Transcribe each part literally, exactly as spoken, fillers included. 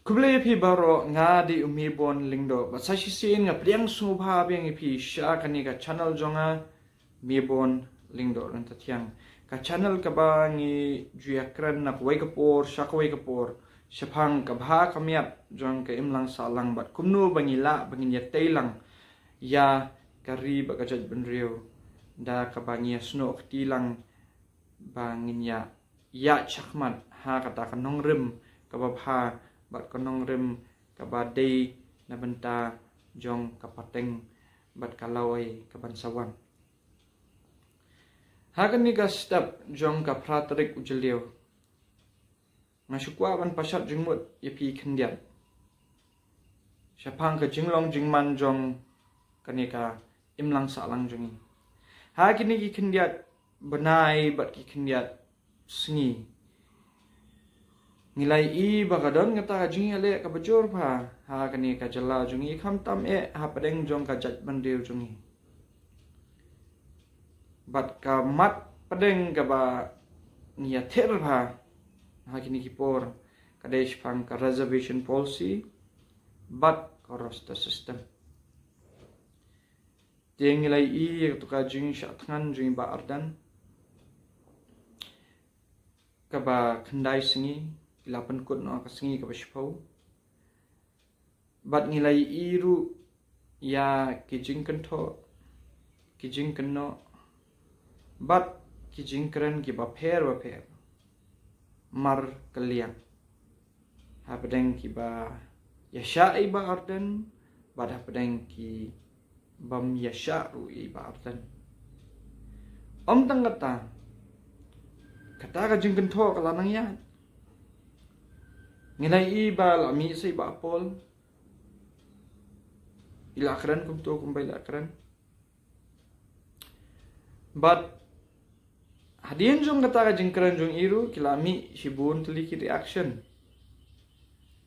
Khublei ïa phi baroh, nga dei u Mebon Lyngdoh. Bad sa shisien nga pdiang sngewbha biang ïa phi sha kane ka channel jong nga, Mebon Lyngdoh Ryntathiang. Ka channel kaba ngi ju ïakren na kawei ka por sha kawei ka por shaphang ka bha ka miat jong ka imlang sahlang bad kumno ba ngi lah ba ngin ïatei lang ïa ka ri bad ka jaitbynriew da kaba ngi ïasnoh kti lang ba ngin ïa ïaid shakhmat ha kata ka nongrim kaba bha bad ka nongrim kaba dei na bynta jong ka pateng bad ka lawei kaban sa wan. Ha kane ka step jong ka phra tarik u Jylliew, nga shu kwah ban pashat jingmut ïa phi khyndiat shaphang ka jinglong jingman jong kane ka imlang sahlang jong ngi. Ha kine ki khyndiat bnai bad ki khyndiat sngi, ngi la ïohi ba ka don kata ka jingïaleh kaba jur bha ha kane ka jylla jong ngi, khamtam eh hapdeng jong ka jaitbynriew jong ngi. Bad ka mat pdeng kaba ngi ïathir bha ha kine ki por ka dei shaphang ka reservation policy bad ka roster system. Te ngi la ïohi ïa kato ka jingshah thngan jong i Bah Ardent kaba khyndai sngi, ki la pynkut noh ka sngi kaba shiphew. Bad ngi la ïohi ruh ïa ki jingkynthoh, ki jingkynnoh bad ki jingkren kiba pher bapher markylliang hapdeng kiba ïashah ïa i Bah Ardent bad hapdeng ki bym ïashah ruh ïa i Bah Ardent. Ym tang kata, kata ka jingkynthoh ka la nang ïaid. Ngi la ïohi ba la mih sa i Bah Paul, i la kren kumto kumba i la kren. Bad hadien jong kata ka jingkren jong i ruh ki la mih shibun tylli ki reaction.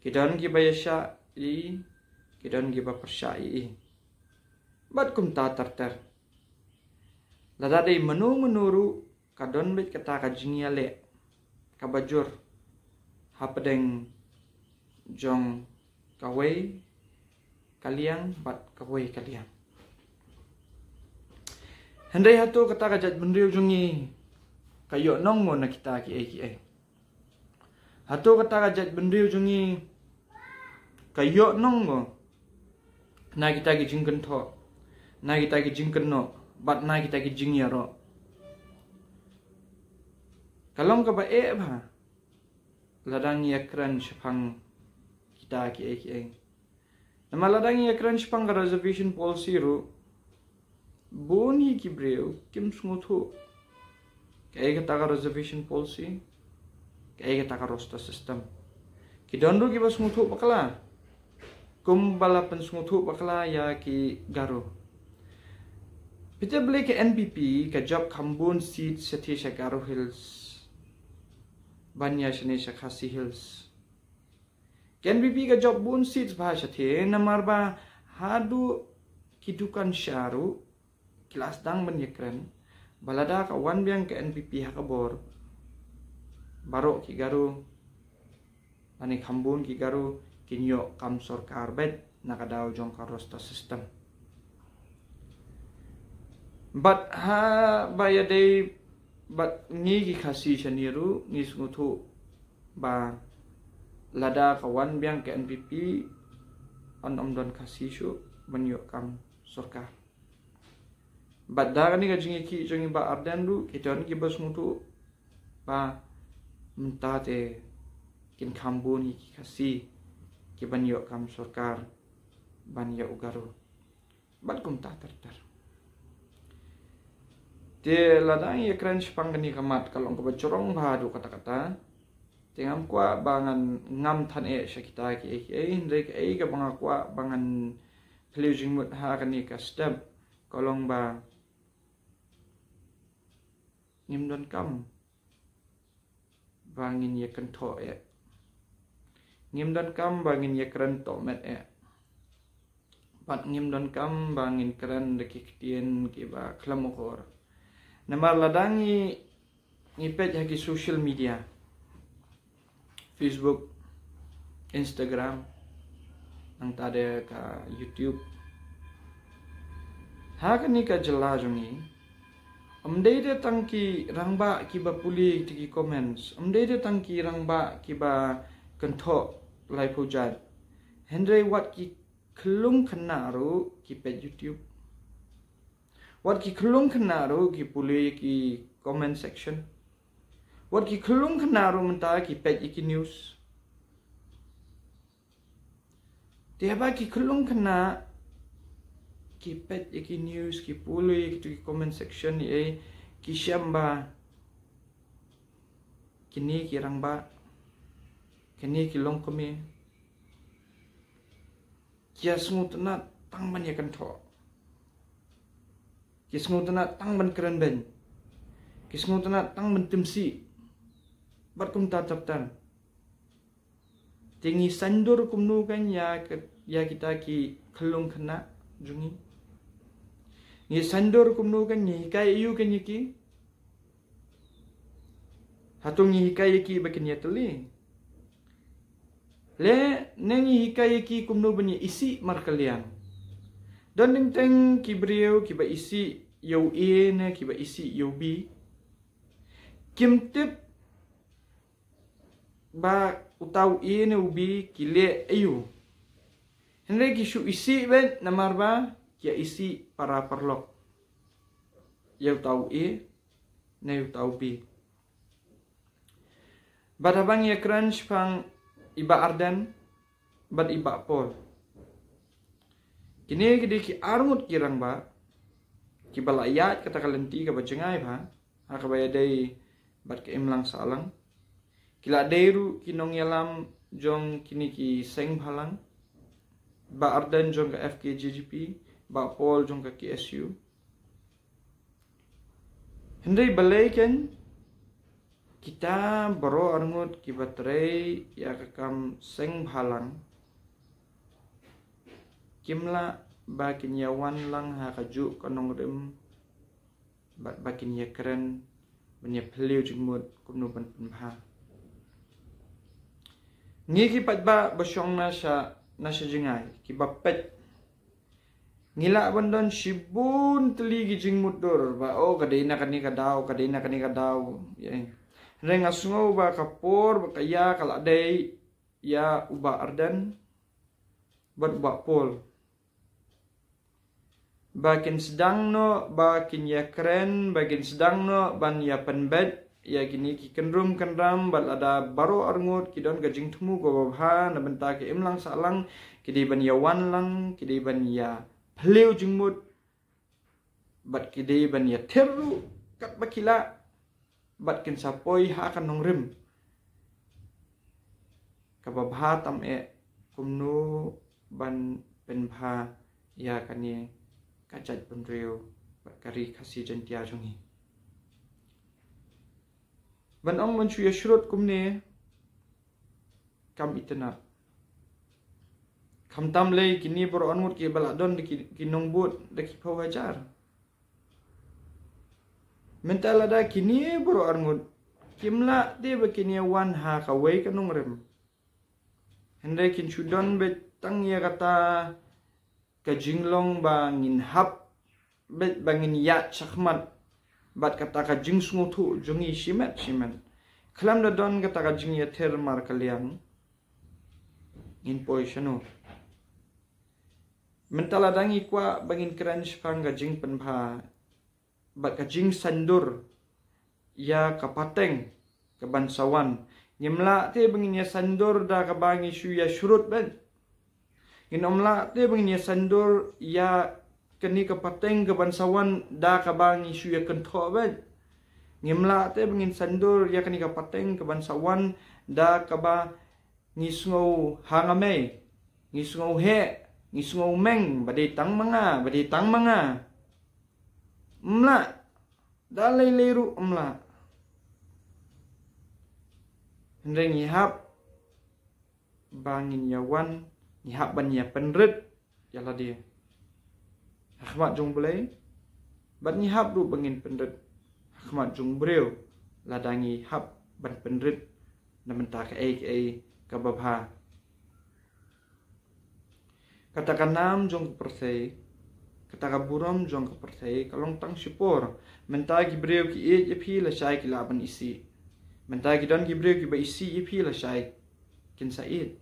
Ki don kiba ïashah ïa i, ki don kiba pyrshah ïa i. Bad kumta ter ter. Lada dei mano mano ruh ka don beit kata ka jingïaleh kaba jur hapdeng jong kawei ka liang bad kawei ka liang. Hynrei hato kata ka jaitbynriew jong ngi ka ïoh nong mo na kita kiei kiei? Hato kata ka jaitbynriew jong ngi ka ïoh nong mo na kita ki jingkynthoh, na kita ki jingkynnoh bad na kita ki jingïaroh? Ka long kaba eh bha lada ngi ïakren shaphang kita kiei kiei. Namar lada ngi ïakren shaphang ka reservation policy ruh, bun hi ki briew kim sngewthuh kaei kata ka reservation policy, kaei kata ka roster system. Ki don ruh kiba sngewthuh bakla, kumba la pynsngewthuh bakla ïa ki Garo. Phi tip balei ka N P P ka jop kham bun seat shathie sha Garo Hills ban ïa shane sha Khasi Hills? Ka N P P ka jop bun seat bha shathie namar ba haduh ki dukan sha ruh ki la sdang ban ïakren ba lada ka wan biang ka N P P ha ka bor, baroh ki Garo lane kham bun ki Garo kin ïoh kam sorkar beit na ka daw jong ka roster system. Bad haba ïadei bad ngi ki Khasi shane ruh ngi sngewthuh ba lada ka wan biang ka N P P, yn ym don Khasi shuh ban ïoh kam sorkar. Bad da kane ka jingïakhih jong i Bah Ardent ruh ki don kiba sngewthuh ba mynta te kin kham bun hi ki Khasi kiban ïoh kam sorkar ban ïa u Garo. Bad kumta ter ter. Te lada ngi ïakren shaphang kane ka mat ka long kaba jrong bha haduh katta katta. Te ngam kwah ba ngan ngam than eh sha kita kiei kiei, hynrei kaei kaba nga kwah ba ngan plie jingmut ha kane ka step ka long ba ngim donkam ba ngin ïa kynthoh eh. Ngim donkam ba ngin ïa kren tohmet eh. Bad ngim donkam ba ngin kren da ki ktien kiba khlem akor. Namar lada ngi, ngi peit ha ki social media, Facebook, Instagram, nangta de ka YouTube. Ha kane ka jylla jong ngi, ym dei de tang ki rangbah kiba pule ïa ki comments, ym dei de tang ki rangbah kiba kynthoh laiphew jait. Hynrei wat ki khyllung khynnah ruh ki peit YouTube. Wat ki khyllung khynnah ruh ki pule ïa ki comment section. Wat ki khyllung khynnah ruh mynta ki peit ïa ki news. Te haba ki khyllung khynnah ki peit ïa ki news, ki pule ïa ki comment section, ïa ki shem ba kine ki rangbah, kine ki longkmie, ki ïa sngewtynnat tang ban ïa kynthoh. Ki sngewtynnat tang ban kren beiñ. Ki sngewtynnat tang ban tim sih. Bad kumta ter ter. Te ngi saiñdur kumno kan ïa ki, ïa kita ki khyllung khynnah jong ngi? Ngi saiñdur kumno kan, ngi hikai aiu kan ïa ki? Hato ngi hikai ïa ki ba kin ïatylli? Lane ngi hikai ïa ki kumno ban ïa isih markylliang? Don teng teng ki briew kiba isih ïa u A ne kiba isih ïa u B. Kim tip ba uta u A ne u B ki leh aiu. Hynrei ki shu isih beit namar ba ki ïa isih para paralok ïa uta u A ne uta u B. Bad haba ngi ïa kren shaphang i Bah Ardent bad i Bah Paul, kine ki dei ki arngut ki rangbah kiba la ïaid kata ka lynti kaba jngai bha ha kaba ïadei bad ka imlang sahlang. Ki la dei ruh ki nongïalam jong kine ki seng bhalang. Bah Ardent jong ka F K J G P, Bah Paul jong ka K S U. Hynrei balei kan kita baroh arngut kiba trei ïa ka kam seng bhalang kim lah ba kin ïa wan lang ha kajuh ka nongrim bad ba kin ïa kren ban ïa phylliew jingmut kumno ban pynbha. Ngi ki paidbah ba shong na sha, na sha jngai kiba peit, ngi lah ban don shibun tylli ki jingmutdur ba, oh, ka dei na kane ka daw, ka dei na kane ka daw. Ïa. Hynrei nga sngew ba ka por ba ka ïa ka la dei ïa u Bah Ardent bad u Bah Paul ba kin sdang noh ba kin ïa kren, ba kin sdang noh ban ïa pynbeit ïa kine ki kynrum kynram. Bad lada baroh arngut ki don ka jingthmu kaba bha na bynta ka imlang sahlang, ki dei ban ïa wan lang, ki dei ban ïa phylliew jingmut bad ki dei ban ïa ther ruh katba ki lah bad kin sa poi ha ka nongrim kaba bha tam eh kumno ban pynbha ïa kane ka jaitbynriew bad ka ri Khasi Jaiñtia jong ngi. Ban ong ban shu ïa shrut kumne kam itynnad. Khamtam lei kine baroh arngut kiba la don da ki, ki nongbud da ki phew hajar. Mynta lada kine baroh arngut kim lah te ba kin ïa wan ha kawei ka nongrim, hynrei kin shu don beit tang ïa kata ka jinglong ba ngin hap beit ba ngin ïaid shakhmat bad kata ka jingsngewthuh jong ngi shimet shimet. Khlem da don kata ka jingïather markylliang, ngin poi shano? Mynta lada ngi kwah ba ngin kren shaphang ka jingpynbha bad ka jingsaiñdur ïa ka pateng kaban sa wan, ngim lah te ba ngin ïa saiñdur da kaba ngi shu ïa shrut beit. Ngin ym lah te ba ngin ïa saiñdur ïa kane ka pateng kaban sa wan da kaba ngi shu ïa kynthoh beit. Ngim lah te ba ngin saiñdur ïa kane ka pateng kaban sa wan da kaba ngi sngew hangamei, ngi sngew heh, ngi sngew meng, ba dei tang ma nga, ba dei tang ma nga. Ym lah, da lei lei ruh ym lah. Hynrei ngi hap ba ngin ïa wan, ngi hap ban ïa pynrit ïa lade ha khmat jong U Blei, bad ngi hap ruh ba ngin pynrit ha khmat jong u briew lada ngi hap ban pynrit na bynta kaei kaei kaba bha. Kata ka nam jong ka pyrthei, kata ka burom jong ka pyrthei ka long tang shipor. Mynta ki briew ki ïeit ïa phi lashai ki lah ban isih. Mynta ki don ki briew kiba isih ïa phi lashai kin sa ïeit.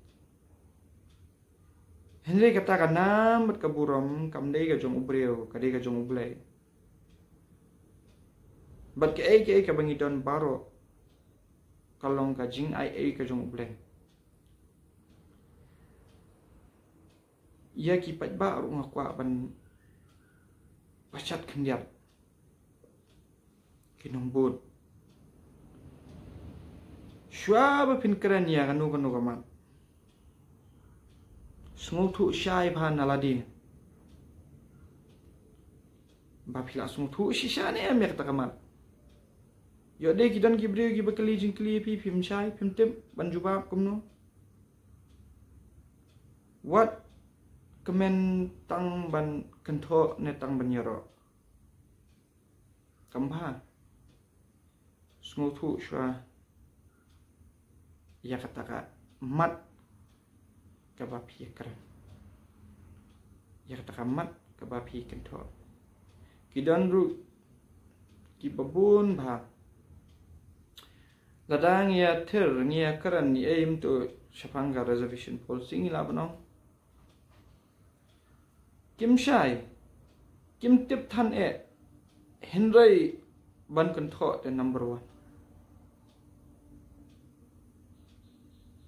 Hynrei kata ka nam bad ka burom kam dei ka jong u briew, ka dei ka jong U Blei. Bad kaei kaei kaba ngi don baroh ka long ka jingai ei ka jong U Blei. Ïa ki paidbah ruh nga kwah ban pynshat khyndiat, ki nongbud. Shuwa ba phin kren ïa kano kano ka mat, sngewthuh shai bha na lade. Ba phi lah sngewthuh shisha ne em ïa kata ka mat. Ïoh dei ki don ki briew kiba kylli jingkylli ïa phi, phim shai, phim tip ban jubab kumno. Wat kmen tang ban kynthoh ne tang ban ïaroh. Kam bha. Sngewthuh shuwa ïa kata ka mat kaba phi kren, ïa kata ka mat kaba phi kynthoh. Ki don ruh kiba bun bha. Lada ngi ïa ther, ngi ïa kren, ngi aim to shaphang ka reservation policy, ngi lah ban ong, kim shai, kim tip than eh, hynrei ban kynthoh te number one.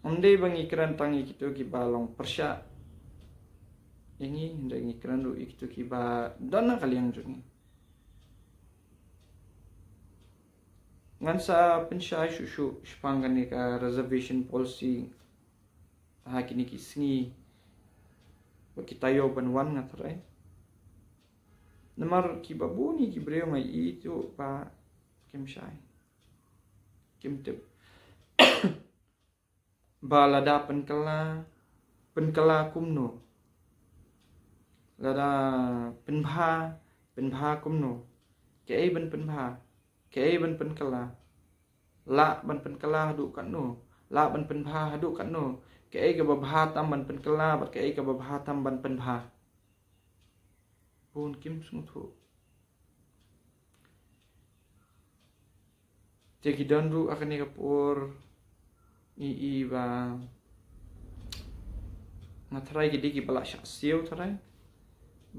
Ym dei ba ngi kren tang ïa kito kiba long pyrshah ïa ngi, hynrei ngi kren ruh ïa kito kiba don ha ka liang jong ngi. Ngan sa pynshai shuh shuh shaphang kane ka reservation policy ha kine ki sngi ba ki taïew ban wan, nga tharai. Namar kiba bun ki briew nga ïohi to ba kim shai, kim tip ba lada pynkylla, pynkylla kumno, lada pynbha, pynbha kumno, kaei ban pynbha, kaei ban pynkylla, lah ban pynkylla haduh katno, lah ban pynbha haduh katno, kaei kaba bha tam ban pynkylla bad kaei kaba bha tam ban pynbha. Bun kim sngewthuh. Te ki don ruh ha kane ka por, ngi i ba nga tharai ki dei kiba la shah siew tharai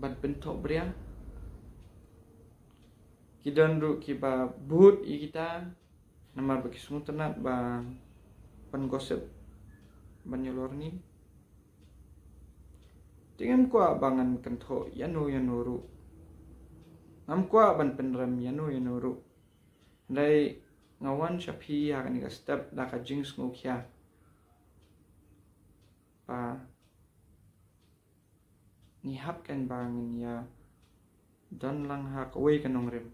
ban pynthoh bria. Ki don ruh kiba bud ïa kita namar ba ki sngewtynnat ba ban gossip, ban ïalor ngi. Te ngam kwah ba ngan kynthoh ïano ïano ruh, ngam kwah ban pynrem ïano ïano ruh. Hynrei nga wan sha phi ha kane ka step da ka jingsngewkhia ba ngi hap kan ba ngin ïa don lang ha kawei ka nongrim.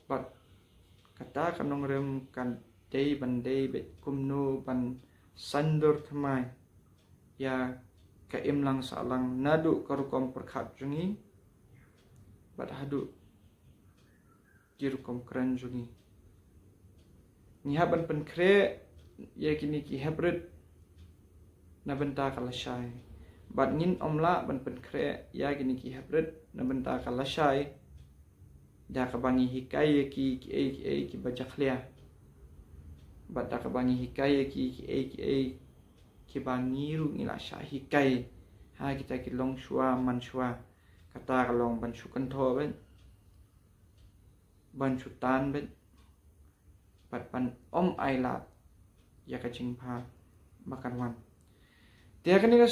Bad kata ka nongrim kan dei ban dei bad kumno ban saiñdur thymmai ïa ka imlang sahlang naduh ka rukom pyrkhat jong ngi bad haduh ki rukom kren jong ngi. Ngi hap ban pynkhreh ïa kine ki heprit na bynta ka lashai. Bad ngin ym lah ban pynkhreh ïa kine ki heprit na bynta ka lashai da kaba ngi hikai ïa ki kiei kiei kiba jakhlia. Bad da kaba ngi hikai ïa ki kiei kiei kiba ngi ruh ngi la shah hikai ha kita ki longshuwa manshuwa. Kata ka long ban shu kynthoh beit, ban shu tan beit, bad ban ym ailad ïa ka jingbha ba kan wan. Te ha kane ka